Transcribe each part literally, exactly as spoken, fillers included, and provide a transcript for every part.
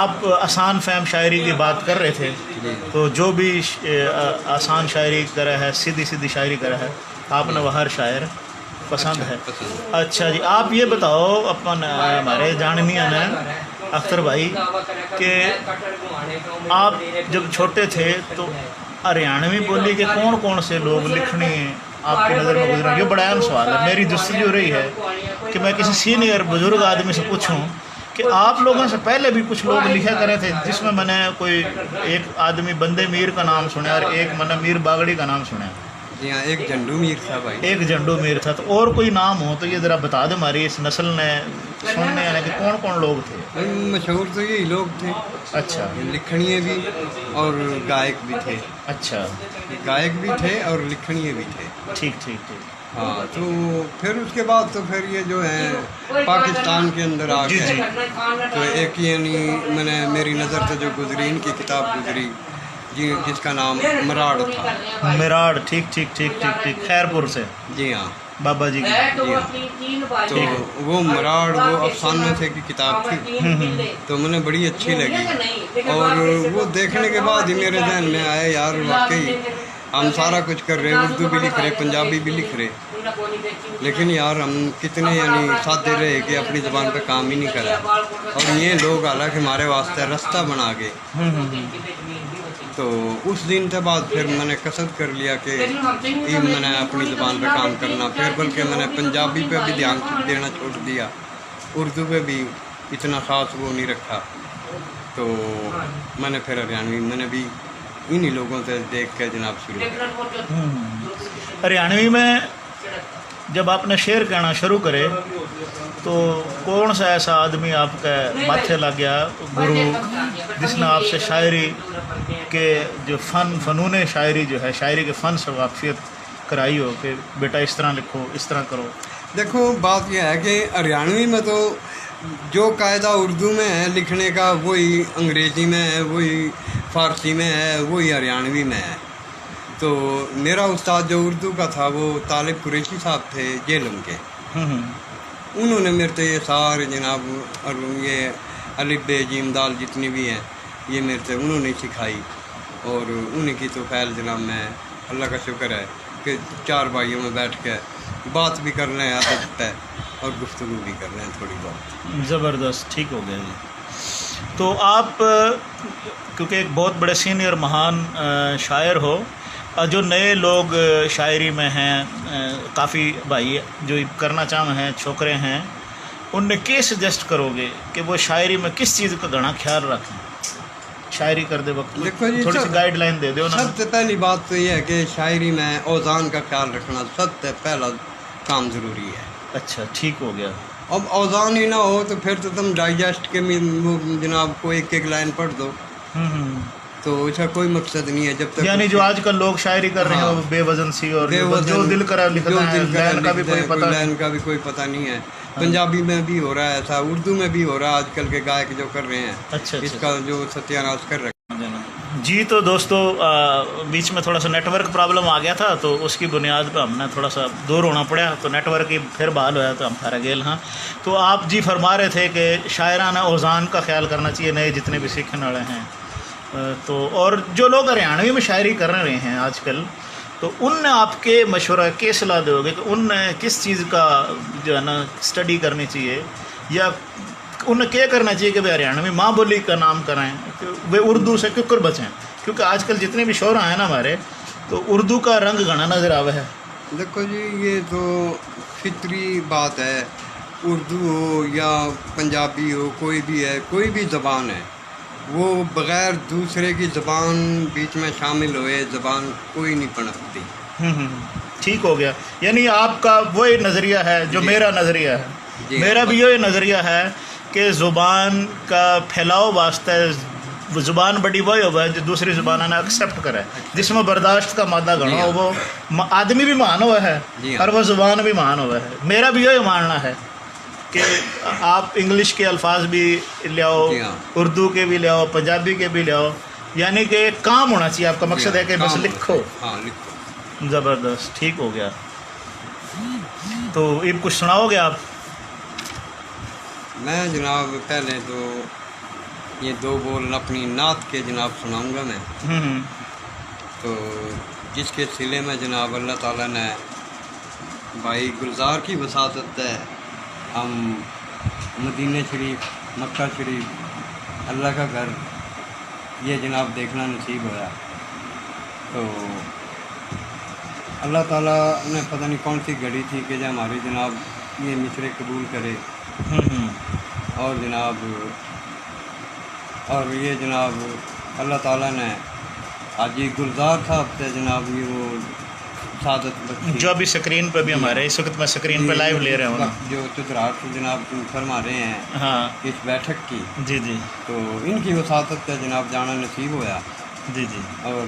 आप आसान फहम शायरी की बात कर रहे थे, जी। तो जो भी श-, ए, अ, आसान शायरी करे है, सीधी सीधी शायरी करे है, आपने वह हर शायर पसंद अच्छा, है। पसंद। अच्छा जी, आप ये बताओ अपन, अ, हमारे जाननिया ने अख्तर भाई, कि आप जब छोटे थे तो हरियाणवी बोली के कौन कौन से लोग लिखने आपकी नज़र में गुजरे? ये बड़ा अहम सवाल है। मेरी जस्तजू रही है कि मैं किसी सीनियर बुजुर्ग आदमी से पूछूं कि आप लोगों से पहले भी कुछ लोग लिखा करे थे, जिसमें मैंने कोई एक आदमी बंदे मीर का नाम सुना और एक मैंने मीर बागड़ी का नाम सुना। जी हाँ, एक झंडू मीर था भाई। एक झंडू मीर था, तो और कोई नाम हो तो ये ज़रा बता दे हमारी इस नस्ल ने सुनने आने के कौन कौन लोग थे? भाई, मशहूर तो यही लोग थे। अच्छा। लिखणिए भी और गायक भी थे। अच्छा। गायक भी थे और लिखणिए भी थे। ठीक, ठीक, ठीक। हाँ, तो फिर उसके बाद तो फिर ये जो है पाकिस्तान के अंदर आ जी, गए। जी। तो एक यानी मैंने, मेरी नज़र से जो गुजरी, इनकी किताब गुजरी, जी, जिसका नाम मिराड़ था। मिराड़, ठीक, ठीक, ठीक, ठीक, ठीक, खैरपुर से। जी हाँ। बाबा जी की। जी हाँ। तो ठीक। वो मिराड़, वो अफसानों से की किताब थी। हम्म, हम्म। तो मैंने बड़ी अच्छी लगी और वो देखने के बाद ही मेरे जहन में आया, यार, वाकई हम सारा कुछ कर रहे, उर्दू भी लिख रहे, पंजाबी भी लिख रहे, लेकिन यार हम कितने यानी सादे रहे कि अपनी ज़बान पे काम ही नहीं करा। और ये लोग हालांकि हमारे वास्ते रास्ता बना गए। हम्म, हम्म, हम्म। तो उस दिन के बाद फिर मैंने कसद कर लिया कि ये मैंने अपनी ज़बान पे काम करना, फिर बल्कि मैंने पंजाबी पे भी ध्यान देना छोड़ दिया, उर्दू पे भी इतना ख़ास वो नहीं रखा। तो मैंने फिर हरियाणवी, मैंने भी इन्हीं लोगों से देख के जनाब शुरू किया। हम्म। हरियाणवी में जब आपने शेर कहना शुरू करे, तो कौन सा ऐसा आदमी आपके माथे लग गया, गुरु, जिसने आपसे शायरी के जो फ़न, फ़नून शायरी जो है, शायरी के फ़न से वाकफियत कराई हो कि बेटा इस तरह लिखो, इस तरह करो? देखो, बात यह है कि हरियाणवी में तो जो कायदा उर्दू में है लिखने का, वही अंग्रेज़ी में है, वही फ़ारसी में है, वही हरियाणवी में है। तो मेरा उस्ताद जो उर्दू का था, वो तालिब कुरैशी साहब थे, झेलम के। हम्म, हम्म। उन्होंने मेरे से ये सारे जनाब, और ये अलिफ बे जीम दाल जितनी भी हैं, ये मेरे से उन्होंने सिखाई। और उन्हीं की तो फैल जनाब मैं, अल्लाह का शुक्र है कि चार भाइयों में बैठ के बात भी कर रहे हैं अदब पे और गुफ्तगू भी कर रहे हैं थोड़ी बहुत। ज़बरदस्त, ठीक हो गया जी। तो आप, क्योंकि एक बहुत बड़े सीनियर महान, अ, शायर हो, और जो नए लोग, अ, शायरी में हैं, अ, काफ़ी भाई जो करना चाह हैं, छोकरे हैं, उनने के सजेस्ट करोगे कि वो शायरी में किस चीज़ का घना ख्याल रखें? शायरी करते वक्त देखो जी, थोड़ी सी सब-, गाइडलाइन दे दो ना। सबसे पहली बात तो ये है कि शायरी में औजान का ख्याल रखना सबसे पहला काम ज़रूरी है। अच्छा, ठीक हो गया। अब औजान ही ना हो तो फिर तो तुम डाइजेस्ट के में, वो जनाब को एक एक लाइन पढ़ दो। हम्म, हम्म। तो इसका कोई मकसद नहीं है जब तक यानी जो उसके आजकल लोग शायरी कर रहे हैं, हाँ। वो बेवजन सी और जो बेवजन, दिल करा लिखता जो है, दिल करा लाइन का भी लिखते कोई हैं, कोई पता लाइन का भी कोई पता नहीं है। हाँ। पंजाबी में भी हो रहा है ऐसा, उर्दू में भी हो रहा है, आजकल के गायक जो कर रहे हैं। अच्छा, अच्छा। इसका जो सत्यानाश कर रखा। जी, तो दोस्तों, आ, बीच में थोड़ा सा नेटवर्क प्रॉब्लम आ गया था, तो उसकी बुनियाद पर हमने थोड़ा सा दूर होना पड़ा, तो नेटवर्क ही फिर बहाल होया, तो हम थारा गेल हाँ। तो आप जी फरमा रहे थे कि शायराना औजान का ख्याल करना चाहिए, नए जितने भी सीखने वाले हैं। अ, तो और जो लोग हरियाणवी में शायरी कर रहे हैं आजकल, तो उनने आपके मशवरा के सलाह दोगे कि उनने किस चीज़ का जो है ना स्टडी करनी चाहिए, या उनने क्या करना चाहिए कि भाई हरियाणवी माँ बोली का नाम करें, कि वे उर्दू से क्यों कर बचें? क्योंकि आजकल जितने भी शोरा हैं ना हमारे, तो उर्दू का रंग घना नज़र आवे है। देखो जी, ये तो फितरी बात है, उर्दू हो या पंजाबी हो, कोई भी है, कोई भी ज़बान है, वो बगैर दूसरे की ज़बान बीच में शामिल हुए ज़बान कोई नहीं पनपती। हम्म, हम्म, हम्म। ठीक हो गया, यानी आपका वही नज़रिया है जो जी। मेरा नज़रिया है। जी। मेरा भी यही नज़रिया है कि ज़ुबान का फैलाव वास्ते ज़ुबान बड़ी वही होवे जो दूसरी ज़ुबान ने एक्सेप्ट करे, जिसमें बर्दाश्त का मादा घणो जी हाँ। हो, वो म-, आदमी भी महान हुआ है जी हाँ। और वो ज़ुबान भी महान हुआ है। मेरा भी यही मानना है कि आप इंग्लिश के अल्फाज भी ले आओ, जी हाँ। उर्दू के भी ले आओ, पंजाबी के भी ले आओ, यानी कि एक काम होना चाहिए। आपका मकसद जी है कि हाँ, बस काम लिखो। होना चाहिए। हाँ, लिखो। ज़बरदस्त, ठीक हो गया। तो इब कुछ सुनाओगे आप? मैं जनाब पहले तो ये दो बोल अपनी नात के जनाब सुनाऊंगा मैं। हम्म, हम्म। तो जिसके सिले में जनाब अल्लाह ताला ने भाई गुलजार की वसादत है, हम मदीने शरीफ, मक्का शरीफ, अल्लाह का घर, ये जनाब देखना नसीब होया। तो अल्लाह ताला ने पता नहीं कौन सी घड़ी थी कि जब हमारी जनाब ये मिसरे कबूल करे। हम्म, हम्म। और जनाब, और ये जनाब अल्लाह ताला ने हाजी गुलजार साहब से जनाब ये वो सादत बख्शी। जो अभी स्क्रीन पे भी ये हमारे इस वक्त मैं स्क्रीन पे ये लाइव ले रहे हो ना। जो चुधराट से जनाब फरमा रहे हैं हाँ। इस बैठक की। जी, जी। तो इनकी वसादत से जनाब जाना नसीब होया। जी, जी। और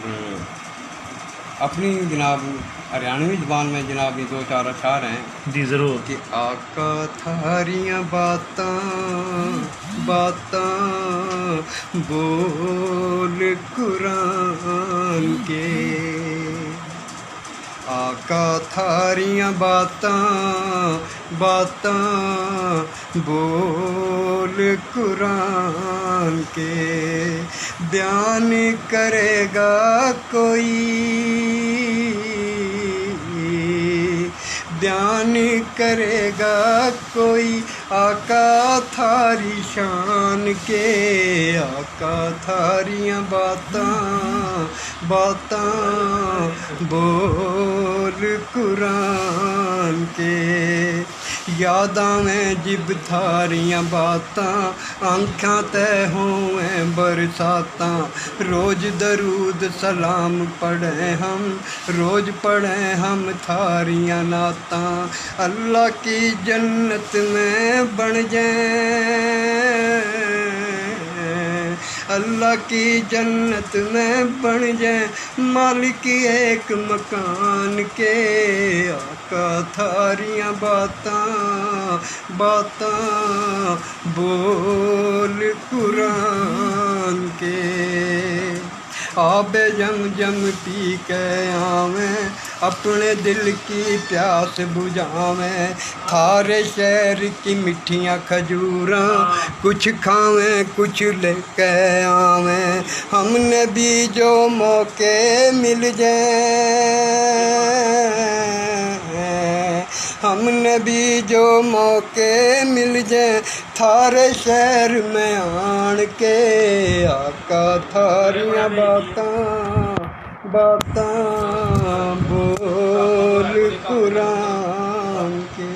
अपनी जनाब हरियाणवी ज़बान में जनाब ये दो चार अशार हैं। जी, ज़रूर। कि आका थारियां बातां, बातां बोल कुरान के। आका थारियां बातां, बातां बोल कुरान के, बयान करेगा कोई, बयान करेगा कोई आका थारी शान के। आका थारियां बातां, बातां बोल कुरान के। याद आवे जिब थारियां बातां, आंख्यां तै होवे बरसातां। रोज दरूद सलाम पढ़े हम, रोज पढ़े हम थारियां नातां। अल्लाह की जन्नत में बन जाए, अल्लाह की जन्नत में बन जाए मालिक एक मकान के। आका थारियां बातां, बातां बोल कुरान के। आबे जमजम पी के आवे, अपने दिल की प्यास बुझावे। थारे शहर की मिठियां खजूरां, कुछ खावे कुछ लेके आवे। हमने भी जो मौके मिल जाए, हमने भी जो मौके मिल जाए थारे शहर में आन के। आका थारियां बातां, बातां बोल कुरान के।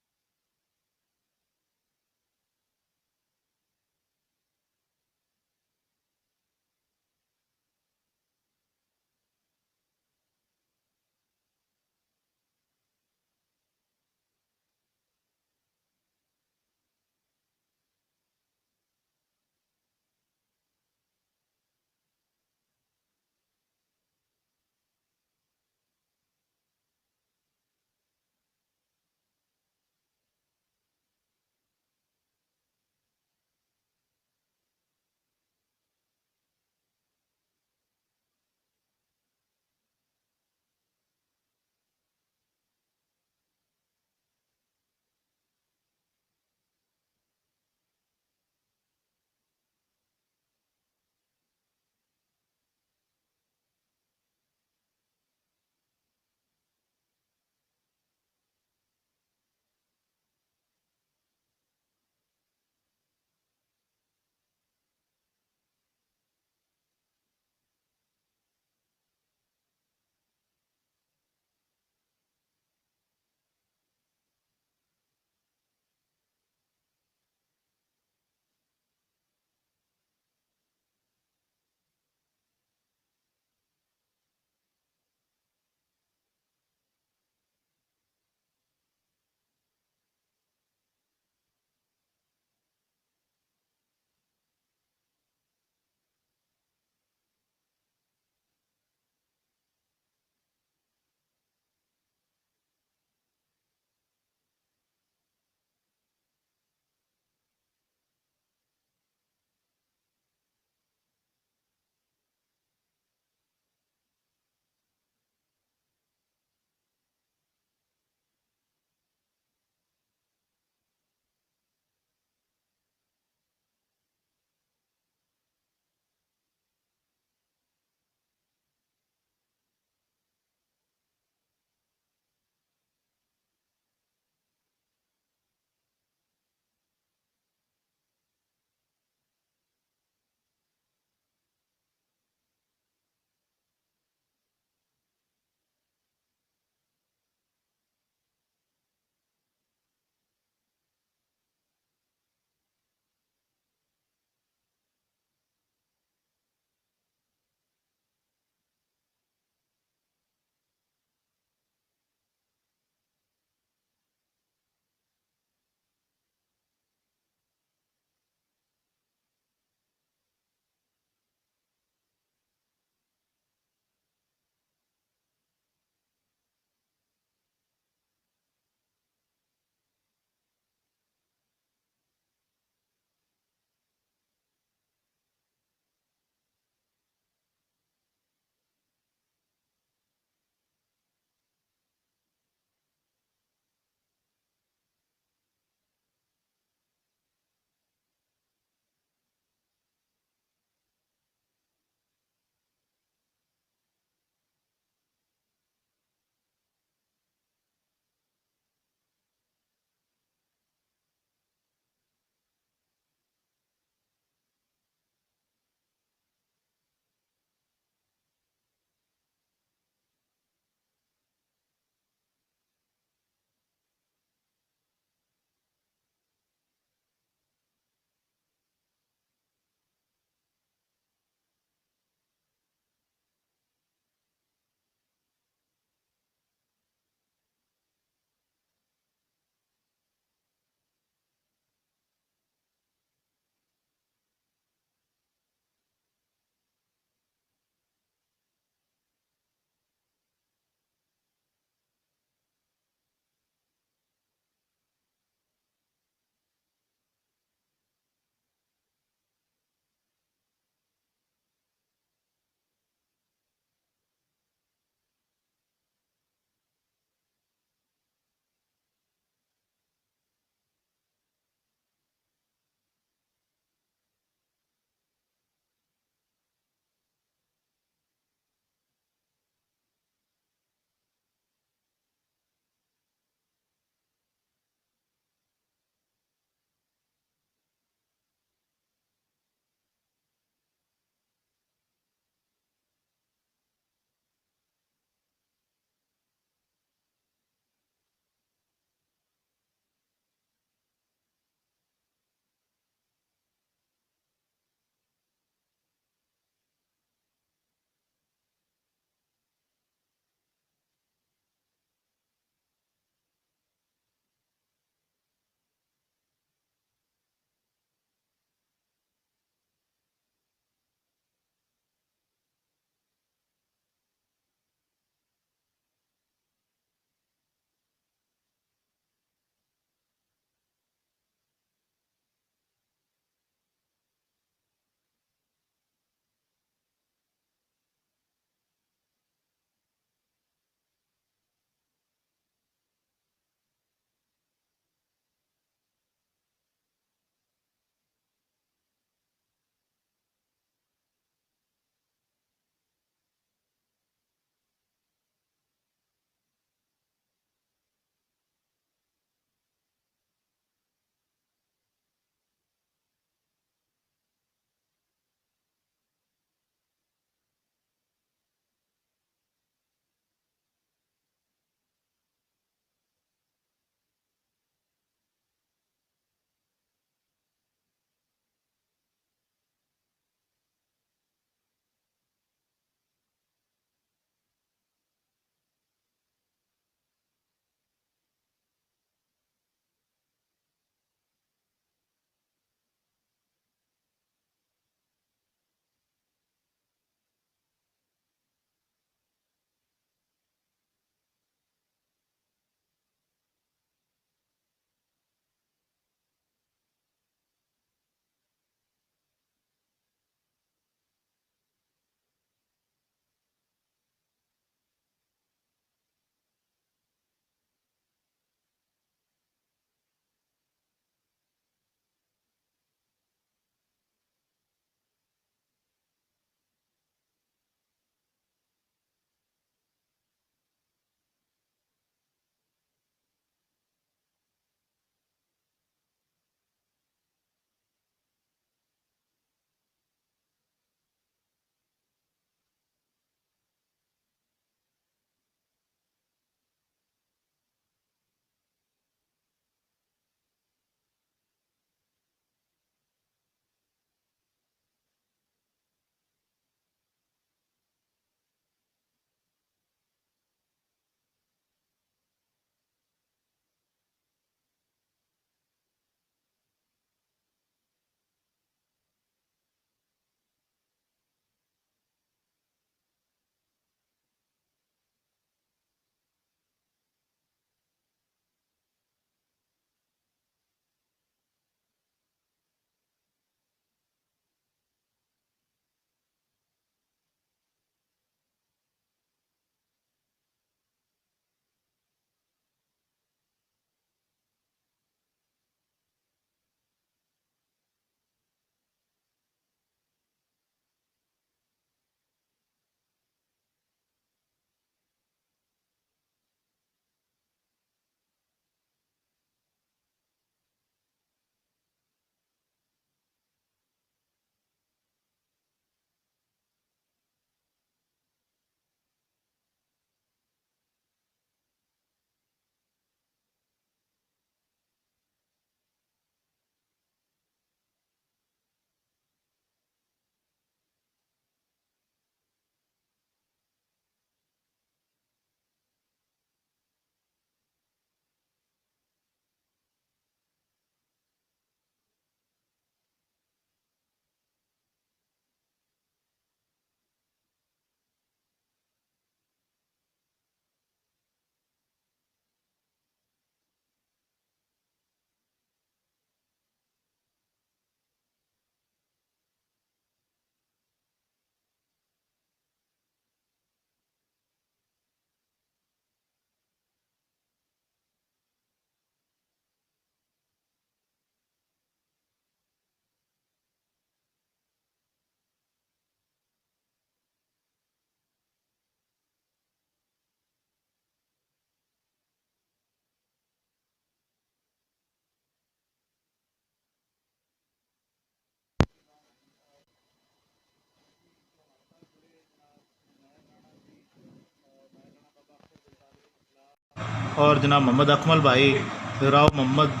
और जनाब मोहम्मद अकमल भाई, राव मोहम्मद,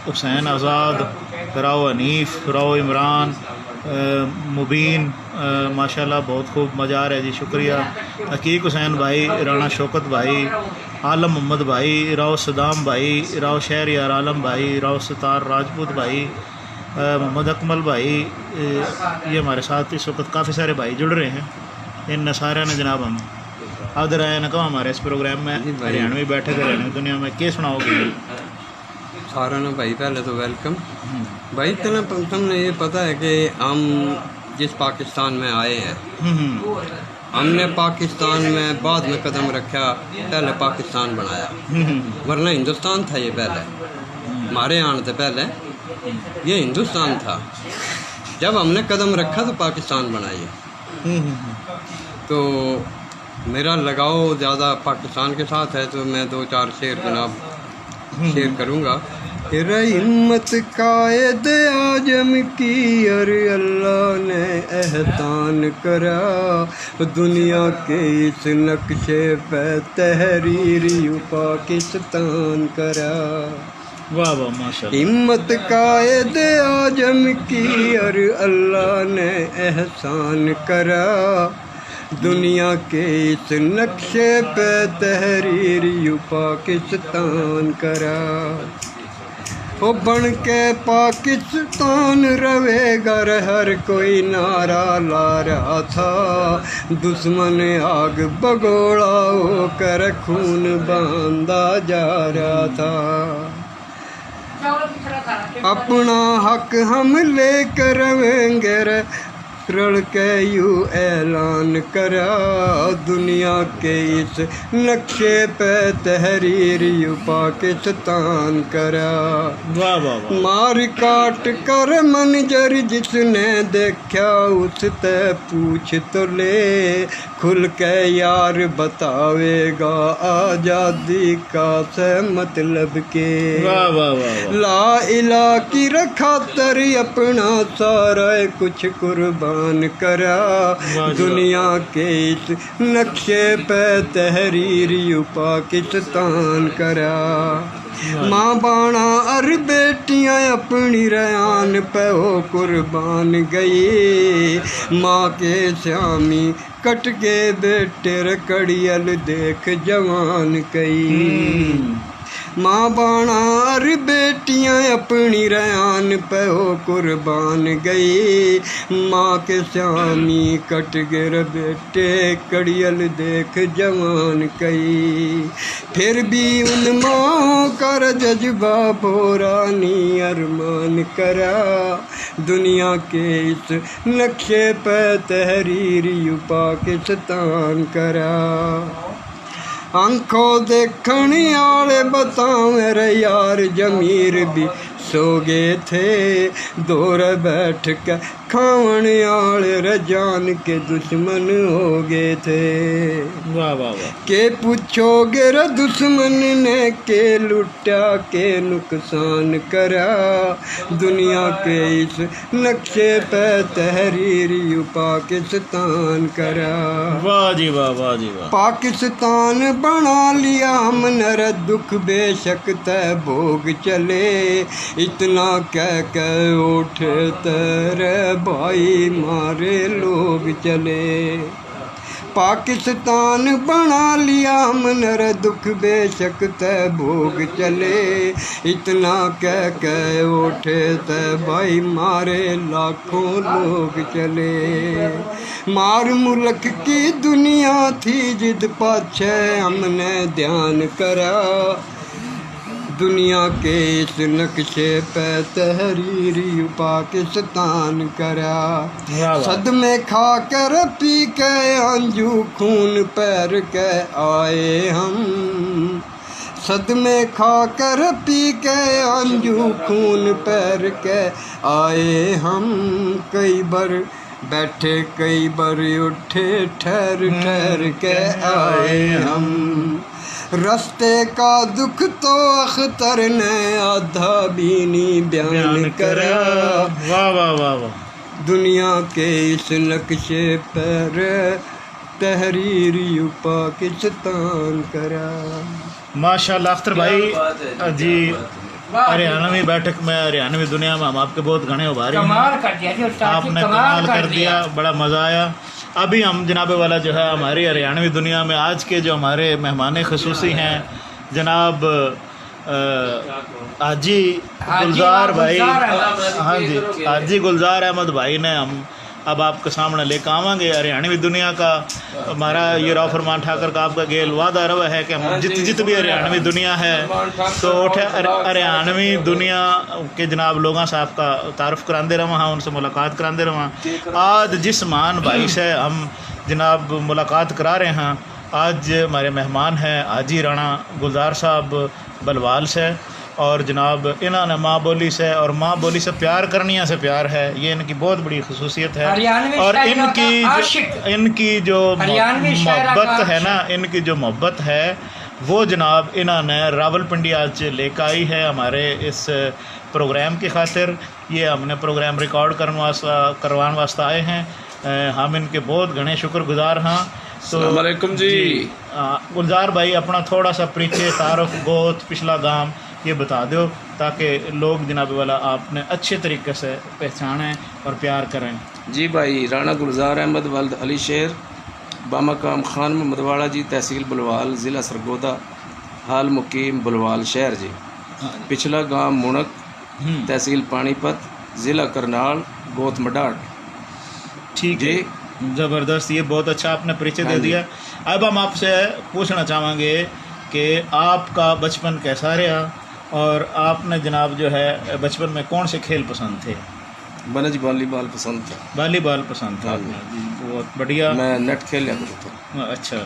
हुसैन आज़ाद, राव हनीफ, राव इमरान, अ, मुबीन, अ, माशाल्लाह बहुत खूब मज़ा आ रहा है जी, शुक्रिया। अकीक हुसैन भाई, राणा शौकत भाई, आलम मोहम्मद भाई, राव सदाम भाई, राव शहरयार आलम भाई, राव सतार राजपूत भाई, अ, मोहम्मद अकमल भाई, अ, ये हमारे साथ इस वक्त काफ़ी सारे भाई जुड़ रहे हैं। इन सारे ने जनाब हम आदर आया ना कहो हमारे इस प्रोग्राम में। जी भाई। हरियाणवी बैठक हरियाणवी दुनिया में के सुनाओगे? सारा ना भाई, पहले तो वेलकम। हम्म। भाई, इतना तुम, तुमने ये पता है कि हम जिस पाकिस्तान में आए हैं, हम्म, हम्म। हमने पाकिस्तान में बाद में कदम रखा, पहले पाकिस्तान बनाया, हम्म, हम्म। वरना हिंदुस्तान था ये पहले, हम्म। हमारे आने से पहले ये हिंदुस्तान था। जब हमने कदम रखा तो पाकिस्तान बनाया। हम्म, हम्म, हम्म। तो मेरा लगाव ज़्यादा पाकिस्तान के साथ है, तो मैं दो चार शेर जनाब हम्म, शेर हम्म। करूँगा। तेरा हिम्मत कायद आजम की, अरे अल्लाह ने एहसान करा, दुनिया के इस नक्शे पे तहरीर यू पाकिस्तान करा। वाह, वाह, माशाल्लाह। हिम्मत कायद आजम की, और अल्लाह ने एहसान करा, दुनिया के इस नक्शे पे तहरीर यू पाकिस्तान करा। ओ बन के पाकिस्तान रवेगा रे, हर कोई नारा ला रहा था, दुश्मन आग बगोला होकर खून बहांदा जा रहा था। अपना हक हम लेकर रहेंगे रे, रल के यू ऐलान करा, दुनिया के इस नक्शे पे तहरीर यू पाकिस्तान करा। वाह, वाह, वाह। मार काट कर मंजर जिसने देखा, उसते पूछ तो ले, खुल के यार बतावेगा आजादी का से मतलब के। वाह, वाह, वाह, वाह। ला इला की खातर अपना सारा कुछ कुर्बान करा। वाह जी वाह। दुनिया के इस नक्शे पे तहरीर यू पाकिस्तान करा। वाह। माँ बाणा अर बेटियां अपनी रयान पे हो कुर्बान गई। माँ के स्यामी कट के बेटे रे कड़ियल देख जवान कई। हम्म। माँ बाणा अर बेटियां अपनी रयान पे हो कुर्बान गई। माँ के स्यामी कट के रे बेटे कड़ियल देख जवान कई। फिर भी उन माओं का रे जज्बा बोरा नी अरमान करा। दुनिया के इस नक्शे पे तहरीर यू पाकिस्तान करा। आंखों देखण आले बतावे रे यार, जमीर भी सो गए थे। दौर बैठ के खावण आले रे जान के दुश्मन हो गए थे। वाह, वाह, वाह। के पूछोगे रे दुश्मन ने के लुट्या के नुकसान करा। दुनिया के इस नक्शे पे तहरीर यू पाकिस्तान करा। वाह जी वाह, वाह जी वाह। पाकिस्तान बना लिया हमने रे दुख बेशक ते भोग चले। इतना कह के उठे तेरे भाई मारे लोग चले। पाकिस्तान बना लिया हमने रे दुख बेशक ते भोग चले। इतना कह के उठे ते भाई मारे लाखों लोग चले। मार मुल्क की दुनिया थी जिद पाछे हमने ध्यान करा। दुनिया के इस नक्शे पे तहरीर यू पाकिस्तान करा। वाह, वाह। सदमे खा कर पी के आंजू खून पैर के आए हम। सदमे खा कर पी के आंजू खून पैर के आए हम। कई बार बैठे कई बार उठे, ठहर ठहर के आए हम। रास्ते का दुख तो अख्तर ने आधा भी नहीं बयान बयान करा। करा। वाह, वाह, वाह, वाह। दुनिया के इस नक्शे पर तहरीर यू पाकिस्तान करा। माशाल्लाह अख्तर भाई। जी, हरियाणवी बैठक में, हरियाणवी दुनिया में हम आपके बहुत घने आभारी हैं। कमाल कर दिया जी उस्ताद जी, आपने कमाल कमाल कर कर दिया। दिया, बड़ा मज़ा आया। अभी हम जनाब वाला जो है हमारी हरियाणवी दुनिया में आज के जो हमारे मेहमान खसूसी हैं जनाब, अ, हाजी हाजी गुलजार भाई। गुलजार अहमद। हाँ जी, हाजी गुलजार अहमद भाई ने हम अब आपके सामने लेकर आवांगे। हरियाणवी दुनिया का हमारा ये राव फरमान ठाकर का आपका गेल वादा रहा है कि हम जित जित भी हरियाणवी दुनिया है तो उठे हर-, हरियाणवी दुनिया के जनाब लोगों से आपका तारुफ कराते रहा, उनसे मुलाकात कराते रहा। आज जिस महान भाई से हम जनाब मुलाकात करा रहे हैं, आज हमारे मेहमान हैं हाजी राणा गुलजार साहब बलवाल से, और जनाब इन्होंने माँ बोली से, और माँ बोली से प्यार करनिया से प्यार है, ये इनकी बहुत बड़ी खसूसियत है। हरियाणवी और शायरा इनकी का जो, आशिक। इनकी जो मो-, हरियाणवी शायरा का मोहब्बत है ना, आशिक। इनकी जो मोहब्बत है वो जनाब इन्होंने रावलपिंडी आज लेकर आई है हमारे इस प्रोग्राम की खातिर। ये हमने प्रोग्राम रिकॉर्ड करने वास्ता, करवाने वास्ते आए हैं। अ, हम इनके बहुत घणे शुक्रगुजार हाँ। तो अस्सलाम वालेकुम जी। जी, अ, गुलजार भाई, अपना थोड़ा सा परिचय, तारुफ, गोत, पिछला गांव, ये बता दो, ताकि लोग जनाब वाला आपने अच्छे तरीके से पहचानें और प्यार करें। जी भाई, राणा गुलजार अहमद वल्द अली शेर, बामकाम खान मोहम्मद वाला जी, तहसील बलवाल, ज़िला सरगोदा, हाल मुकीम बलवाल शहर जी। हाँ जी। पिछला गांव मुनक, हम्म। तहसील पानीपत, ज़िला करनाल, गोत मडाट। ठीक जी। है, ज़बरदस्त, ये बहुत अच्छा आपने परिचय हाँ दे जी। दिया। अब हम आपसे पूछना चाहेंगे कि आपका बचपन कैसा रहा और आपने जनाब जो है बचपन में कौन से खेल पसंद थे? मने जी वॉलीबॉल पसंद था। वॉलीबॉल पसंद था हाँ जी। आपने, जी, बहुत बढ़िया। मैं नेट खेल लिया करता था। अच्छा,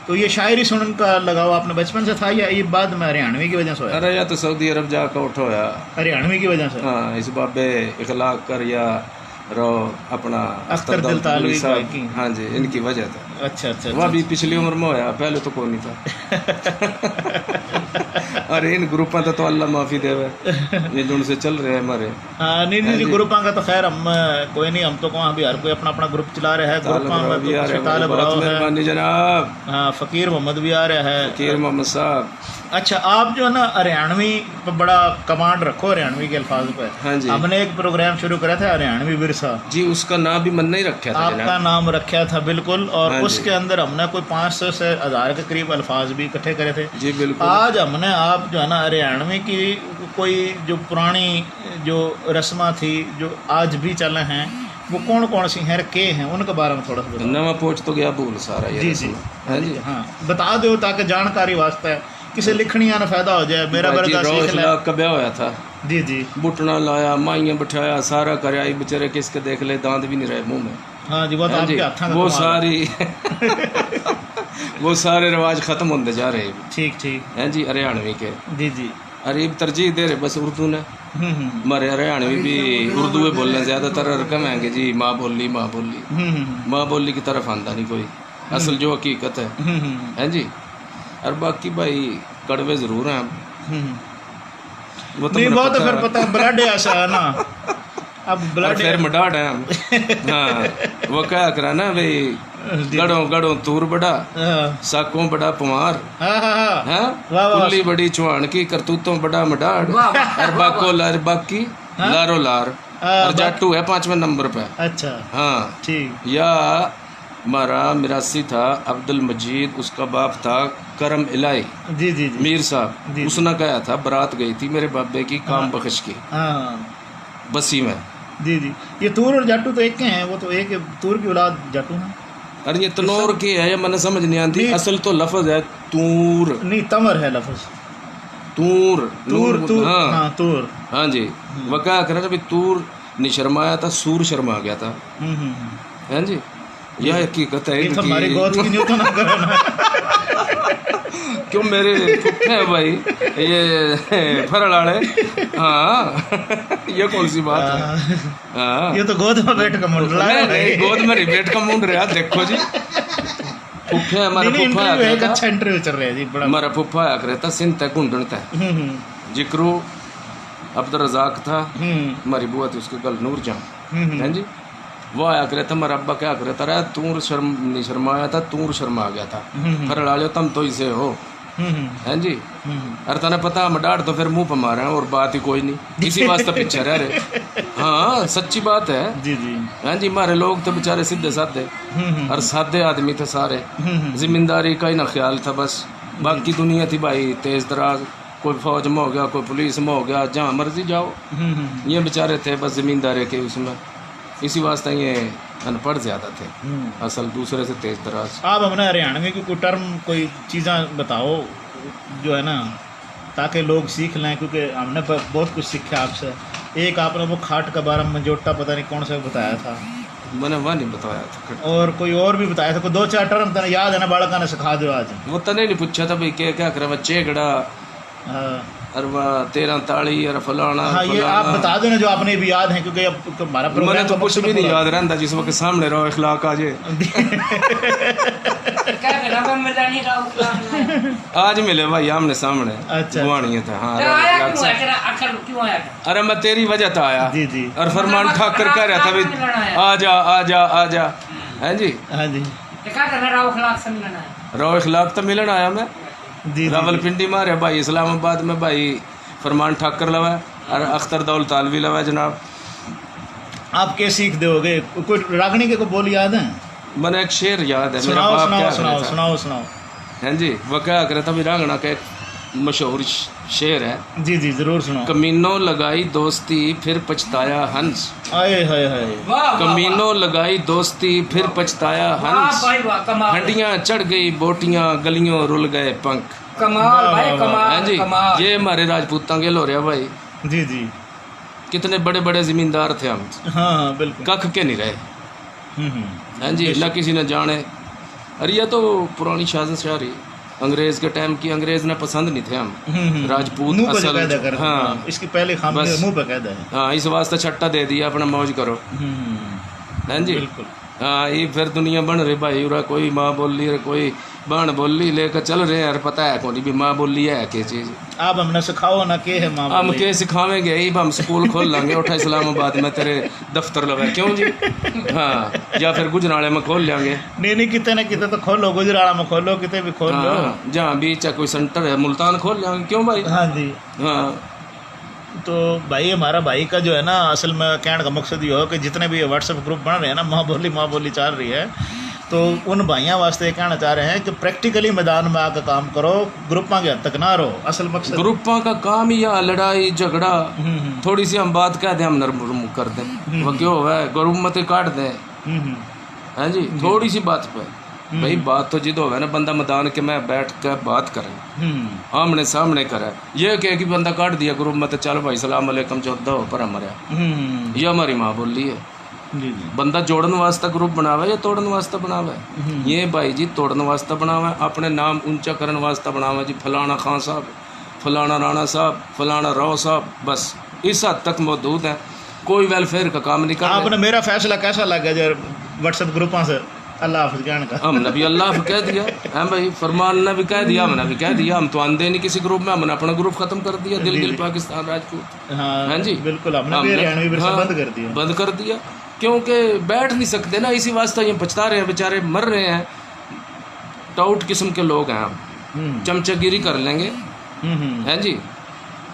तो ये शायरी सुनने का लगाव आपने बचपन से था या ये बाद में हरियाणवी की वजह से होया? अरे, या तो सऊदी अरब जाकर उठा होया। हरियाणवी की वजह से? हाँ, इस बाबे इखलाक कर या रो अपना अख्तर अख्तर दिलतालवी दिलतालवी साहब, भाई की। हाँ जी, इनकी वजह था। अच्छा, अच्छा, वह अच्छा, भी अच्छा। पिछली उम्र में होया, पहले तो कोई नहीं था। अरे, इन ग्रुपां तो, तो अल्लाह माफी देवे, ये जो उनसे चल रहे हैं हमारे। हाँ, नहीं, नहीं, हाँ जी, जी। ग्रुपां का तो खैर हम, अ, कोई नहीं, हम तो कहाँ भी हर कोई अपना, अपना ग्रुप चला रहा है, तालब ग्रुपां में भी तो आ रहे हैं, तालब बहुत रहो है। मेहरबानी जनाब। हाँ, फकीर मोहम्मद भी आ रहा है। फकीर मोहम्मद साहब। अच्छा, आप जो है ना हरियाणवी पे बड़ा कमांड रखो, हरियाणवी के अल्फाज पे। हाँ जी। हमने एक प्रोग्राम शुरू करा था हरियाणवी विरसा। जी, उसका नाम भी मन नहीं रखा था आपका जनाब। नाम रखा था, बिल्कुल। और हाँ जी। उसके अंदर हमने कोई पाँच सौ से हज़ार के करीब अल्फाज भी इकट्ठे करे थे। जी, बिल्कुल। आज हमने आप जो है ना हरियाणवी की कोई जो पुरानी जो रस्मां थी, जो आज भी चले हैं, वो कौन कौन सी हैं, के हैं, उनके बारे में थोड़ा सा बताओ। नवा पहुंच तो गया भूल सारा ये जी, रस्म। जी। हाँ जी। हाँ, बता दो ताकि जानकारी वास्ते किसी लिखनिया ने फायदा हो जाए। मेरा बाजी बरगा रोश सीख ले। लाग का ब्याह होया था। जी, जी। बुटना लाया, माइयां बिठाया, सारा करया, ये बेचारे किसके देख ले, दांत भी नहीं रहे मुंह में। हाँ जी, वो तो हाँ आपके जी। हाथां का वो कमाल है। सारी, वो सारे रिवाज खत्म होते जा रहे हैं। ठीक, ठीक। हैं जी, हरियाणवी के। जी, जी। अरे, इब तरजीह दे रहे बस उर्दू ने। हम्म, हम्म। हमारे हरियाणवी भी उर्दू में बोलने ज्यादातर और कहेंगे जी, माँ बोली, माँ बोली। हम्म, हम्म, हम्म। माँ बोली की तरफ आंदा नहीं कोई। असल हम्म। जो हकीकत है। हम्म, हम्म, हम्म। हैं जी? और बाकी भाई, कड़वे जरूर हैं। हम्म, हम्म। वो तो नहीं, मेरा वो तो पता फिर है। पता, blood ऐसा है ना। अब और blood फिर है। मडाट है हम। हाँ, वो क्या करा ना भाई, जी। गड़ों, गड़ों तूर बड़ा, हाँ। साकों बड़ा पवार, हाँ, हाँ, हाँ। हैं? वाह, वाह। कुल्ली बड़ी चुहान की, करतूतों बड़ा मडाट, वाह, वाह, अर वाह, बाको वाह। लार बाकी, हाँ? लारो लार। हाँ, अर बाकी जाटू है पांचवें नंबर पे। अच्छा। हाँ। ठीक। या हमारा मिरासी था अब्दुल मजीद, उसका बाप था करम इलाही जी, जी, जी। मीर साहब। जी, जी। उसने कहा था, बारात गई थी मेरे बाबे की काम हाँ। बख्श की। हाँ। बसी में। जी, जी। ये तूर और जाटू तो एक के हैं, वो तो एक तूर की औलाद जाटू हैं। अरे, ये तनौर के है, ये मने समझ नहीं आती। नहीं। असल तो लफ्ज है तूर। नहीं, तंवर है लफ्ज। तूर, तूर, नूर, तूर, हाँ। हाँ, तूर। हाँ जी। हम्म। वो क्या करे ना, भी तूर नहीं शर्माया था, सूर शर्मा गया था। हम्म, हम्म, हम्म। हैं जी? यह हकीकत है ये तो इनकी। हमारी गोद की न्यू तो ना करो ना। क्यों, मेरे फुफ्फे हैं भाई, ये फरल वाले। हाँ, ये कौन सी बात है? हाँ। हाँ। ये तो गोद में बैठ के मुंडला नहीं, है नहीं, भाई। गोद में नहीं बैठ के मुंड रहा, देखो जी। फुफ्फे, हमारा नहीं, नहीं, फुफ्फा interview आया एक था। अच्छा interview चल रहा है जी, बड़ा। हमारा फुफ्फा आया करे था, सिंध तक, घुंडन तक। हम्म, हम्म। जिक्रू अब्दुल रजाक था, हम्म। हमारी बुआ थी, उसके गल नूर जान। हम्म, हम्म। हैं जी? वो आया करे था, हमारा अब्बा क्या करे था, "रे, तूर शर्म, नहीं शर्माया था, तूर शर्मा गया था।" हम्म, हम्म। फरल वाले, तुम तो इसे हो। हम्म, हम्म। हैं जी? हम्म। और तने पता, हम डांट तो फिर मुंह पे मारे हैं और बात ही कोई नहीं, इसी वास्ते पीछे रह रहे। हाँ, सच्ची बात है। जी, जी। हैं जी, हमारे लोग तो बेचारे सीधे साधे हम्म, हम्म, और हम्म। सादे आदमी थे सारे। हम्म, हम्म। जिम्मेदारी का ही ना ख्याल था बस। जी। बाकी दुनिया थी भाई तेज तरार, कोई फौज में हो गया, कोई पुलिस में हो गया, जहाँ मर्जी जाओ। हम्म, हम्म, हम्म। ये बेचारे थे बस जमींदारे के उसमें, इसी वास्ते ये अनपढ़ ज़्यादा थे। हम्म। असल दूसरे से तेज तरार। आप हमने हरियाणवी की कोई टर्म, कोई चीज़ां बताओ, जो है ना, ताकि लोग सीख लें, क्योंकि हमने ब-, बहुत कुछ सीखा आपसे। एक आपने वो खाट के बारे में जोटा पता नहीं कौन सा बताया था। मैंने वह नहीं बताया था। और कोई और भी बताया था, कोई दो चार टर्म तने याद है ना, बालका ने सिखा दो आज। वो तने नहीं पूछा था भाई, क्या, क्या करे, बच्चे गड़ा। हाँ। अरे वाह, तेरह ताली, अरे फलाना, हाँ, ये आप फलाना। बता दो ना, जो आपने भी याद है, क्योंकि अब तो हमारा मैंने program तो का कुछ मकसद भी नहीं पूरा याद रहता, जिस वक्त सामने रहो अखलाक आ जाए। क्या करना, मैं मिला नहीं रहा हूँ अखलाक में। आज मिले भाई, आमने सामने। अच्छा, अच्छा। बुआनी है था, हाँ, तो रहो आया अखलाक क्यों से। है तेरा, आखिर क्यों आया था? अरे मैं तेरी वजह तो आया। जी, जी। और फरमान मतलब ठाकर कह रहा था भी, अखलाक में लड़ाया। आ जा, आ जा, आ जा। हैं जी? हाँ जी। तो क्या करना, रहो अखलाक से मिलना है? रहो अखलाक तो मिलन आया मैं। जी, जी, जी। रावलपिंडी मारे भाई, इस्लामाबाद में भाई फरमान ठाकर लवे और अख्तर दौलत आलवी लवे जनाब। आप क्या सीख दोगे? कोई रागनी के कोई बोल याद है? मैंने एक शेर याद है, मेरा सुनाओ, बाप सुनाओ, क्या सुनाओ, करे था। सुनाओ, सुनाओ। हैं जी, वो क्या करे था, भी रांगणा का एक मशहूर श-, शेर है। जी, जी, जरूर सुनाओ। कमीनों लगाई दोस्ती, फिर पछताया हंस। आए हाय हाय। वाह, वाह, वाह। कमीनों लगाई दोस्ती, फिर वाह। पछताया वाह हंस। भाई वाह, कमाल। हंडियां चढ़ गई बोटियां, गलियों रुल गए पंख। कमाल वाह, भाई, वाह, वाह। कमाल, हैं जी? कमाल। ये हमारे राजपूतां के लो रहा भाई। जी, जी। कितने बड़े-बड़े जमींदार थे हम। हाँ, हाँ, बिल्कुल। कख के नहीं रहे। हम्म, हम्म। हैं जी, बेशक। ना किसी ने जाने। अरे, ये तो पुरानी साजिश आ रही, अंग्रेज के टाइम की। अंग्रेज ने पसंद नहीं थे हम। हम्म, हम्म। राजपूत मुंह पे जो असल, कायदा कर, हाँ। हाँ, इसकी पहले खामी बस। मुंह पे कायदा है। हाँ, इस वास्ते छट्टा दे दिया, अपना मौज करो। हम्म। हैं जी? बिल्कुल। हाँ, ये फिर दुनिया बन रही भाई, उरा कोई माँ बोली रे, कोई बहन बोली लेकर चल रहे हैं, यार, पता है कौन भी माँ बोली है के चीज। आप हमने सिखाओ ना, के है माँ हम बोली? के सिखावेंगे, इब हम स्कूल खोल लांगे, उठा इस्लामाबाद में तेरे दफ्तर लगा, क्यों जी? हाँ, या फिर गुजराले में खोल लेंगे। नहीं, नहीं, कितने ना कितने तो खोलो, गुजराला में खोलो, कितने भी खोल लो। हाँ, जहाँ भी चाहे कोई सेंटर है, मुल्तान खोल लेंगे, क्यों भाई? हाँ जी। हाँ। तो भाई, हमारा भाई का जो है ना, असल में कहने का मकसद ये हो कि जितने भी WhatsApp group बन रहे हैं ना, माँ बोली, माँ बोली चल रही है, तो उन भाइयों वास्ते ये कहना चाह रहे हैं कि practically मैदान में आकर काम करो, ग्रुपां के हद तक ना रहो। असल मकसद ग्रुपां का काम ही या लड़ाई झगड़ा, हम्म, हम्म। थोड़ी सी हम बात कह दें, हम नरम कर दें, हम्म। वो क्यों हुआ है, ग्रुप मत काट दें। हम्म, हम्म। हैं जी, जी। थोड़ी सी बात पे। हम्म। भाई, बात तो जिद होवे ना, बंदा मैदान के में बैठ के बात करे, हम्म। आमने सामने करे। ये कह कि बंदा काट दिया ग्रुप में, तो चल भाई, सलाम अलैकुम, चौदह हो पर हमारे। हम्म। ये हमारी माँ बोली है। जी, जी। बंदा जोड़न वास्ते ग्रुप बनावे या तोड़न वास्ते बनावे? हम्म। ये भाई जी तोड़न वास्ते बनावे, अपने नाम ऊंचा करन वास्ते बनावे जी, फलाना खान साहब, फलाना राणा साहब, फलाना राव साहब, बस इस हद तक मौजूद है। कोई welfare का काम नहीं कर रहे। आपने मेरा फैसला कैसा लगा जब WhatsApp ग्रुपां से अल्लाह हाफिज कहने का? हमने भी अल्लाह हाफिज कह दिया, हैं भाई, फरमान ने भी कह दिया, हमने भी कह दिया। हम तो आंदे नहीं किसी ग्रुप में, हमने अपना ग्रुप खत्म कर दिया, दिल जी, दिल जी। पाकिस्तान राजपूत। हाँ, हैं जी? बिल्कुल, हमने भी हमने, हरियाणवी विरसा हाँ, बंद कर दिया। बंद कर दिया, क्योंकि बैठ नहीं सकते ना, इसी वास्ते ये पछता रहे हैं, बेचारे मर रहे हैं। टाउट किस्म के लोग हैं हम, हम्म। चमचागिरी कर लेंगे, हम्म, हम्म। हैं जी?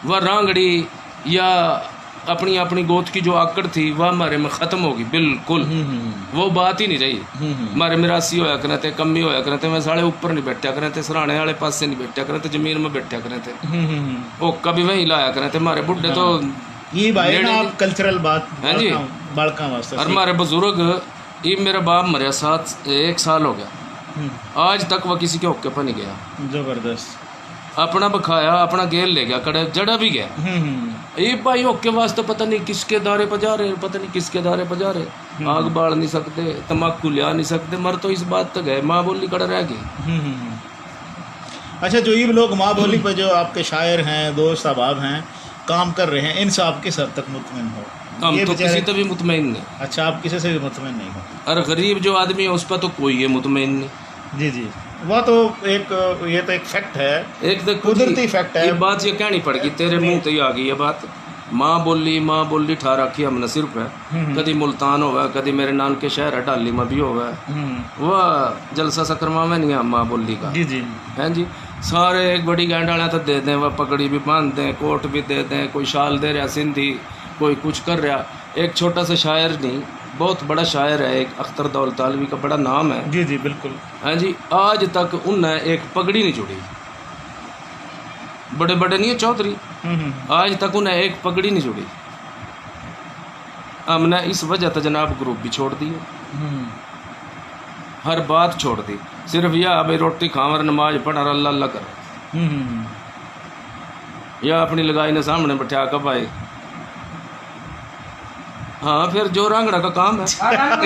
वह रांगड़ी या अपनी, अपनी गोत की जो आकड़ थी, वह हमारे में खत्म होगी बिल्कुल। हम्म, हम्म। वो बात ही नहीं रही। हम्म, हम्म। हमारे मिरासी होया करें थे, कमी होया करें थे, मैं साले ऊपर नहीं बैठा करें थे, सराहने वाले पासे नहीं बैठा करें थे, जमीन में बैठा करें थे। हम्म, हम्म, हम्म। वो कभी वहीं लाया करें थे, हमारे बुढ़े तो हाँ। ये भाई ना, नेड़े आप नहीं। Cultural बात हैं जी? बालकां, बालकां वास्ते और सीख। हमारे बुजुर्ग, ये मेरा बाप मरया सात, एक साल हो गया, हम्म। आज तक वह किसी के होके पर नहीं गया। जबरदस्त। अपना बखाया, अपना गेल ले गया, कड़े जड़ा भी गया। हम्म, हम्म। ये भाई होके वास्ते पता नहीं किसके दारे पर जा रहे, पता नहीं किसके दारे पर जा रहे। हम्म। आग बाल नहीं सकते, तंबाकू लिया नहीं सकते, मर तो इस बात तक है, माँ बोली कड़े रह गई। हम्म, हम्म, हम्म। अच्छा, जो ये लोग माँ बोली पर जो आपके शायर हैं, दोस्त अहबाब हैं, काम कर रहे हैं, इनसे आप किस हद तक मुतमिन हो? हम ये तो बेचारे किसी से भी मुतमिन नहीं। अच्छा, आप किसी से भी मुतमिन नहीं हो? अरे, गरीब जो आदमी है, उस पर तो कोई ये मुतमिन नहीं। जी, जी, वह तो एक, ये तो एक fact है, एक तो कुदरती fact है। ये बात ये कहनी पड़ गई, तेरे जी। मुंह ते ही आ गई ये बात। माँ बोली, माँ बोली ठा रखी हमने सिर पे। हम्म, हम्म। कदी मुल्तान होवे, कदी मेरे नानके शहर है, ढाली में भी होवे। हम्म। वह जलसा सा करवावे नहीं हम माँ बोली का। जी, जी। हैं जी? सारे एक बड़ी गैंड वाले तो दे दें, वह पगड़ी भी बांध दें, कोट भी दे दें, कोई शाल दे रहा सिंधी, कोई कुछ कर रहा। एक छोटा सा शायर नहीं, बहुत बड़ा शायर है, एक अख्तर दौलतालवी का बड़ा नाम है। जी, जी, बिल्कुल। हाँ जी, आज तक उन्हें एक पगड़ी नहीं जुड़ी। बड़े बड़े नहीं है चौधरी, हम्म, हम्म। आज तक उन्हें एक पगड़ी नहीं जुड़ी। हमने इस वजह तो जनाब ग्रुप भी छोड़ दिए, हम्म। हर बात छोड़ दी, सिर्फ यह भाई रोटी खावर, नमाज पढ़ और अल्लाह अल्लाह कर। हम्म, हम्म, हम्म। या अपनी लगाई ने सामने बैठा के भाई, हाँ, फिर जो रांगड़ा का काम है। हाँ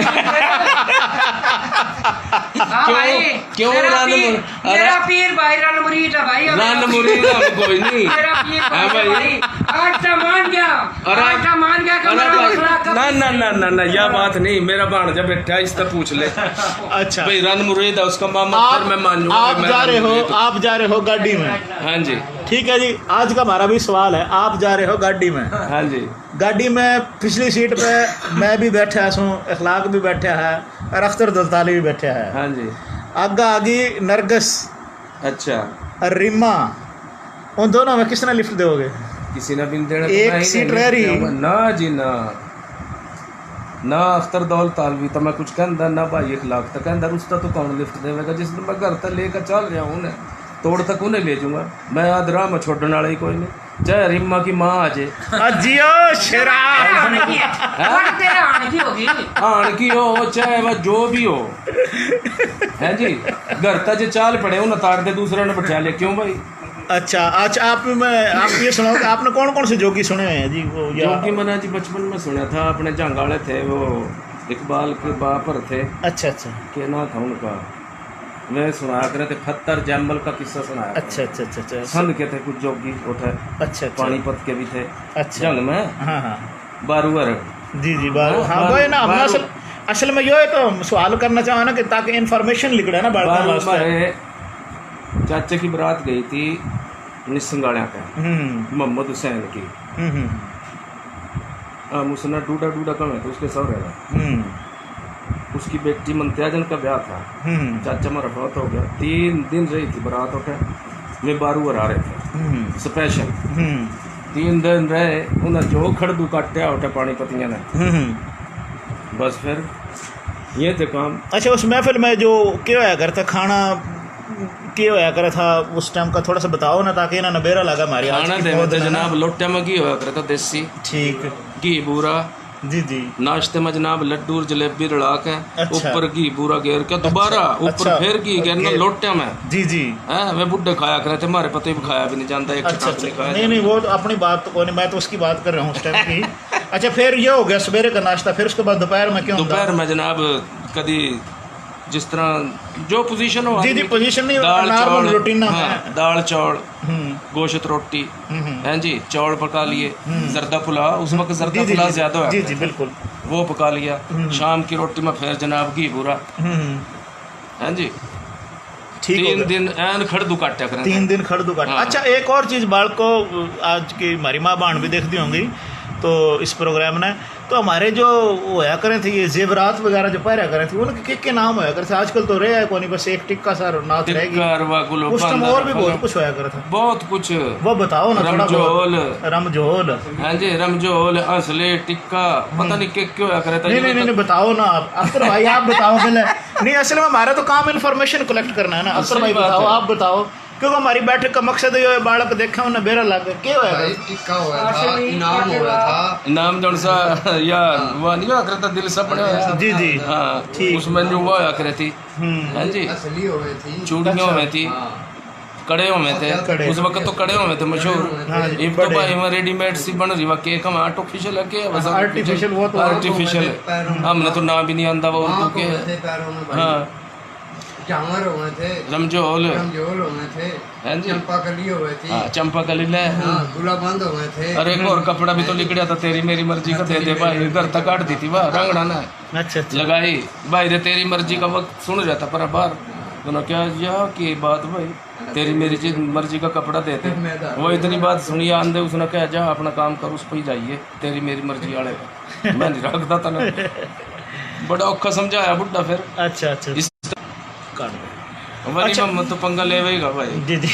क्यों, भाई, क्यों मेरा रन पीर, मुर-, अरे मेरा पीर भाई रन मुरीद है भाई, अब रन मुरीद हम कोई नहीं। मेरा पीर हाँ भाई, भाई। भाई। आज का मान गया, अरे आज का मान गया कि अरे मेरा भाई, हौसला कम ना, ना, ना, ना, ना, यह बात नहीं। मेरा भाणजा बैठा, इससे पूछ ले। अच्छा। भाई, रन मुरीद है उसका मामा, आप, फिर मैं मान लूंगा आप कि मैं जा रन रहे हो, मुरीद हूँ। आप जा रहे हो गाड़ी में। हाँ जी। ठीक है जी, आज का हमारा भी सवाल है, आप जा रहे हो गाड़ी में। हाँ जी। गाड़ी में पिछली सीट पे मैं भी बैठा सूं, अखलाक भी बैठा है और अख्तर दौलतालवी भी बैठा है। हाँ जी। आगा आ गई नरगस। अच्छा। और रिमा, उन दोनों में किसने लिफ्ट दोगे? किसी ने भी नहीं देना, तो एक मैं ही सीट नहीं रह रही। लिफ्ट दूंगा। ना जी ना, ना अख्तर दौलतालवी तो मैं कुछ कहंदा, ना भाई अखलाक तो कहंदा, उसका तो कौन लिफ्ट देवेगा? जिस दिन मैं घर तक लेकर चल रहा हूँ ना, तोड़ तक उन्हें ले जाऊंगा मैं, आध राह में छोड़ने वाला ही कोई नहीं। चाहे रिम्मा की माँ आ जाए। आ जियो शेरा। आने की है। हैं? और तेरे आने की होगी। आने की हो, चाहे वह जो भी हो। हैं जी? घर तक जे चाल पड़े, उन्हें तार दे, दूसरे ने बैठा ले। क्यों भाई? अच्छा, अच्छा, आप, मैं, आप ये सुनाओ कि आपने कौन-कौन से जोगी सुने हुए हैं जी? वो या जोगी मैंने जी बचपन में सुना था, अपने जंगाले थे, वो इकबाल के बापर थे। अच्छा, अच्छा। क्या नाम था उनका? वे सुनाया करे थे, फत्तर जैमल का किस्सा सुनाया करे। अच्छा, अच्छा, अच्छा, अच्छा। संध के थे कुछ जोगी उठे, अच्छा, अच्छा। पानीपत के भी थे। अच्छा। जंग में। हाँ, हाँ। बारूअर। जी, जी, बारू-, हाँ, हाँ, बारू-, वही ना, हमने बारू-, असल, असल में यो है तो हम सवाल करना चाहो ना कि ताकि इन्फॉर्मेशन लिकड़े ना बालकों बारू वास्ते। हमारे चाचे की बारात गई थी निसंगालियां के, हम्म। मोहम्मद हुसैन की। हम्म, हम्म। हम उसने डूडा डूडा कमे तो उसके सहुरे का। हम्म। उसकी बेटी ममताजन का ब्याह था। हम्म। चाचा हमारा फौत हो गया। तीन दिन रही थी बारात उठे, वे बारू आ रहे थे। हम्म। स्पेशल। हम्म। तीन दिन रहे, उन्हें जो खड़दू काट्या उठे पानीपतियां ने। हम्म। बस फिर ये थे काम। अच्छा, उस महफिल में जो क्या होया करता, खाना के होया करे था उस टाइम का, थोड़ा सा बताओ ना, ताकि इन्होंने बेरा लगा हमारी आज खाना की दे में मौज तो में ना। जनाब लोट्या में घी होया करे था देसी। ठीक। घी बूरा। जी, जी। नाश्ते में जनाब लड्डू और जलेबी रला के, अच्छा। ऊपर घी बूरा घेर के, दोबारा अच्छा, ऊपर अच्छा। फिर घी घेरना घेर। लोट्या में। जी, जी। हैं, वे बुड्ढे खाया करे थे, हमारे पते भी खाया भी नहीं जानता, एक अच्छा, चटाक अच्छा। नहीं खाया नहीं, जाता। नहीं, वो तो अपनी बात तो कोई नहीं, मैं तो उसकी बात कर रहा हूँ उस टाइम की। अच्छा, फिर ये हो गया सवेरे का नाश्ता, फिर उसके बाद दोपहर में क्या होता? दोपहर में जनाब कदी जिस तरह जो पोजीशन हो जी, जी, आदमी की। पोजीशन नहीं, दाल, नॉर्मल चौल, रूटीन ना हाँ, है। दाल, चौल, हम्म। गोश्त, रोटी, हम्म, हम्म। हैं जी, चौल पका लिए, हम्म। जर्दा पुलाव, उस वक्त जर्दा जी, जी, पुलाव जी। ज्यादा होया जी, जी, करता था। बिल्कुल। वो पका लिया। हम्म। शाम की रोटी में फिर जनाब घी बूरा। हम्म, हम्म। हैं जी। ठीक हो तीन गया। दिन ऐन खड़दू काट्या करें तीन थे। दिन खड़दू काट्या। हाँ। अच्छा, एक और चीज बालको, आज की हमारी माँ बहन भी देखती होंगी तो इस प्रोग्राम ने, तो हमारे जो होया करें थे, ये जेवरात वगैरह जो पहरा करें थे, उनके के, के नाम होया करे थे? आजकल तो रहा है कोनी, बस एक टिक्का सा नाथ रह गई। टिक्का, अरवा, गुलाब, उस टाइम और भी बहुत कुछ होया करे था। बहुत कुछ। वो बताओ ना थोड़ा बहुत। रमझोल। रमझोल। हाँ जी, रमझोल, हंसले, टिक्का, पता हम्म। नहीं के, के होया करे था, नहीं, ये नहीं, नहीं, तो नहीं, बताओ ना आप। अख्तर भाई, आप बताओ पहले। नहीं, असल में हमारा तो काम इन्फॉर्मेशन कलेक्ट करना है ना। हाँ, अख्तर सही भाई, बात बताओ, है। आप बताओ। क्योंकि हमारी बैठक का मकसद यो है, बालक देखे, उन्हें बेरा लागे। के होया भाई, था? टिक्का होया था, इनाम होया था। इनाम जौन सा, यार, हाँ। वो नहीं होया करता, दिल सा बड़ा होया। जी, जी। हाँ, ठीक। उसमें जो वो होया करे थी। हम्म। हाँ जी। असली होवे थी। चूड़ियाँ अच्छा। होवे थी। हाँ। कड़े होवे थे। कड़े। उस वक्त तो कड़े होवे थे मशहूर। हाँ जी, इब तो बड़े। भाई, वहाँ रेडीमेड सी बन रही, वहाँ केक हम आर्टिफिशियल है, के है, बस आर्टिफिशियल, वो तो आर्टिफिशियल। पैरों में। हमने तो नाम भी नहीं आंदा, वो उर्दू के होवे है। थे पैरों में भाई। हाँ। झांवर होवे थे। रमझोल। रमझोल होवे थे। हैं जी? चंपा कली होवे थी। हाँ, चंपा कली ले। हाँ, गुलाबंद होवे थे। अरे, एक और कपड़ा भी तो लिकड़िया था, तेरी मेरी मर्जी का, दे दे भाई, घर तक काट दी थी, वाह, रंगड़ा ना। अच्छा, अच्छा। लगाई, भाई रे, तेरी मर्जी का वक्त सुन रहा था, पर बाहर उन्होंने क्या, यह की बात भाई, तेरी मेरी जी मर्जी का कपड़ा दे दे। वो इतनी बात सुनी आंदे, उसने कहा, जा अपना काम कर, उस पर ही जाइए, तेरी मेरी मर्जी वाले का। मैं नहीं रखता था ना। बड़ा औखा समझाया बुड्ढा फिर। अच्छा, अच्छा। इस काट दे। वली मोहम्मद तो पंगा लेवेगा भाई। जी, जी।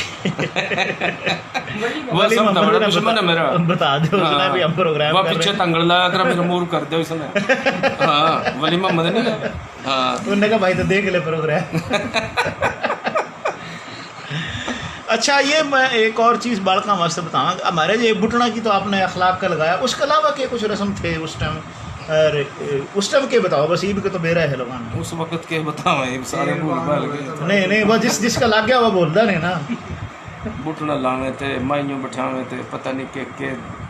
वो वली सब मोहम्मद बड़ा ने दुश्मन है बता-, मेरा। बता दो उसने हाँ। भी हम प्रोग्राम वो कर रहे पीछे हैं। तंगड़ लाया कर मेरा मूव कर दे उसने। हाँ, वली मोहम्मद नहीं है। हाँ। उन्होंने कहा, "भाई तो देख ले प्रोग्राम।" अच्छा, ये मैं एक और चीज़ बालकां वास्ते बताऊँ, हमारे ये बुटना की तो आपने अखलाक का लगाया, उसके अलावा के कुछ रस्म थे उस टाइम? और, ए, उस टाइम के बताओ, बस ईब के तो बेरा है लोगों में। उस वक्त के बताओ, ये सारे भूल भाल गए। नहीं, नहीं, वो जिस, जिसका लग गया वो बोलता नहीं ना। बुटना लावे थे, माइयों बैठावे थे, पता नहीं के, के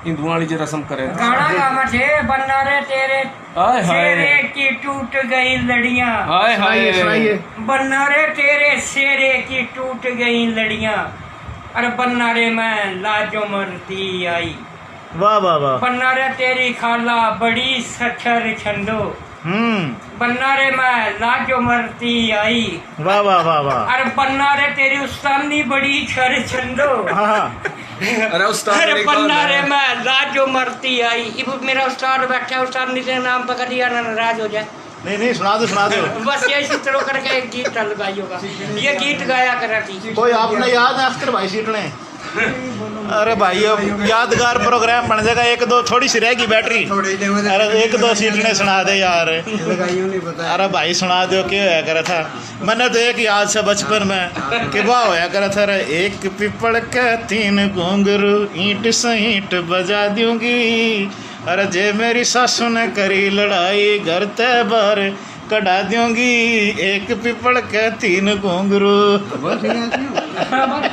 हिंदुआं वाली जो रस्म करे थे। गाना गावे थे, "बन्ना रे तेरे हाय, हाय। शेरे की टूट गई लड़ियां।" हाय, हाय। सुनाइए, सुनाइए। "बन्ना रे तेरे शेरे की टूट गई लड़ियां, अरे बन्ना रे मैं लाजो मरती आई।" वाह, वाह, वाह। "बन्ना रे तेरी खाला बड़ी सच्छर छंदो।" हम्म। "बन्ना रे मैं लाजो मरती आई।" वाह, वाह, वाह, वाह। "अरे बन्ना रे तेरी उस्तानी बड़ी छर छंदो।" हाँ, हाँ। अरे उस्ताद अरे ने कहा बन्ना ना। रे मैं लाजो मरती आई।" इब मेरा उस्ताद बैठा, उस्ताद ने तेरे नाम पकड़ लिया ना, नाराज हो जाए। नहीं, नहीं, सुना दो, सुना दो। बस यही सितड़ो करके एक गीत चल भाई होगा, ये गीत गाया करा थी। कोई आपने याद है अख्तर भाई सीटने? अरे भाई, अब यादगार प्रोग्राम बन जाएगा। एक दो थोड़ी सी रहेगी बैटरी। थोड़ी देर में अरे एक दो सीटने सुना दे यार। लगाइयों नहीं पता। अरे भाई, सुना दो, क्या होया करे था। मैंने तो एक याद से बचपन में कि वाह होया करे था, "अरे एक पीपल के तीन घुंघरू, ईंट से ईंट बजा दूंगी। अरे जे मेरी सासू ने करी लड़ाई, घर ते बाहर कढ़ा दूंगी, एक पीपल के तीन घुंघरू।" बस ये ऐसे हो।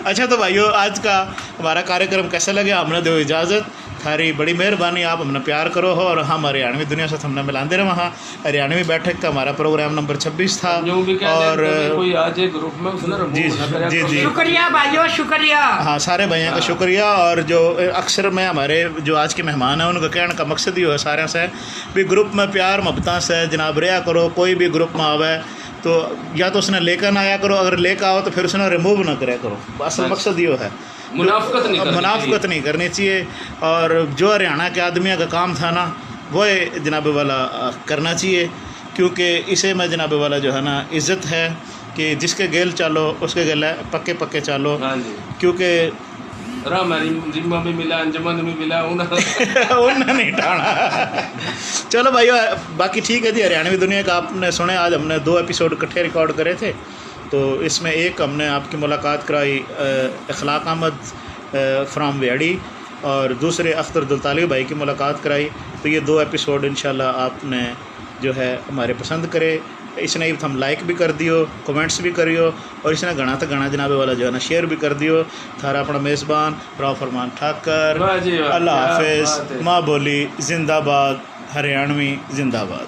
अच्छा, तो भाइयों, आज का हमारा कार्यक्रम कैसा लगे, हमने दो इजाज़त। थारी बड़ी मेहरबानी, आप हमने प्यार करो हो और हम हरियाणवी दुनिया से थमने मिलाते रहे। हाँ, हरियाणवी बैठक का हमारा प्रोग्राम नंबर छब्बीस था। यूं भी कह और देते हैं, कोई आ जाए ग्रुप में, उसने रिमूव जी, ना करे, जी, जी। शुक्रिया भाइयों, शुक्रिया। हाँ, सारे भाइयों का हाँ। शुक्रिया। और जो अक्सर मैं, हमारे जो आज के मेहमान हैं, उनका कहने का मकसद ही है सारे से भी ग्रुप में प्यार मोहब्बत से जनाब रहा करो। कोई भी ग्रुप में आवे तो या तो उसने लेकर ना आया करो, अगर लेकर आओ तो फिर उसने रिमूव ना करया करो। असल अच्छा। मकसद यो है। मुनाफकत नहीं करनी मुनाफकत चाहिए। नहीं करनी चाहिए। और जो हरियाणा के आदमियों का काम था ना, वो जनाब वाला, अ, करना चाहिए, क्योंकि इसे में जनाब वाला जो है ना, इज्जत है कि जिसके गेल चालो, उसके गेल पक्के पक्के चालो। हाँ जी। क्योंकि राम रिम-, रिम्मा भी मिला, अंजमन भी मिला, उन्हें उन्हें नहीं ठाणा। चलो भाइयों, बाकी ठीक है जी, हरियाणवी दुनिया का आपने सुने, आज हमने दो एपिसोड इकट्ठे रिकॉर्ड करे थे। तो इसमें एक हमने आपकी मुलाकात कराई, अ, अखलाक अहमद, अ, फ्रॉम व्याड़ी, और दूसरे अख्तर दुलतालवी भाई की मुलाकात कराई। तो ये दो एपिसोड इंशाल्लाह आपने जो है हमारे पसंद करे, इसने थम लाइक भी कर दियो, कमेंट्स भी करियो, और इसने घना तक घना जनाबे वाला जो है ना, शेयर भी कर दियो। थारा अपना मेज़बान राव फरमान ठाकर। वाह जी वाह, अल्लाह क्या हाफिज़। बात है। माँ बोली जिंदाबाद, हरियाणवी जिंदाबाद।